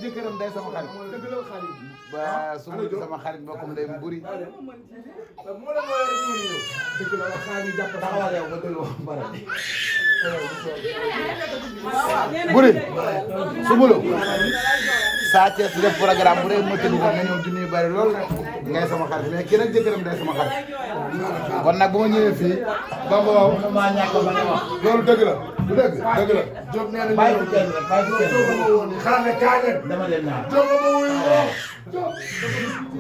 jëkkëram day sama xarit. dëgg la xaalis. ba su ma sama xarit bokkum day mburi. moo la mooy rek ñu ñëw. dëgg la xaalis jàpp taxawal yow nga déglu bara. Buri Soumboulou Sa Thiès def programme bu rëy ma tëdd nga ñëw junni yu bari lool ngay sama xarit mais kii nag jëkkëram day sama xarit kon nag bu ma ñëwee fii Bamba waaw maa ñàkk ba ne wax loolu dëgg la du dëgg dëgg la Diop nee na bàyyi kenn rek bàyyi kenn xanaa ne kaa ngeen dama leen naan Diop ma wuyu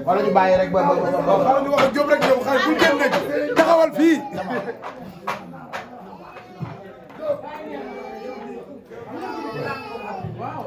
wala ñu bàyyi rek ba xala ñu wax Diop rek Diop xale bu kenn nekk taxawal fii Wow.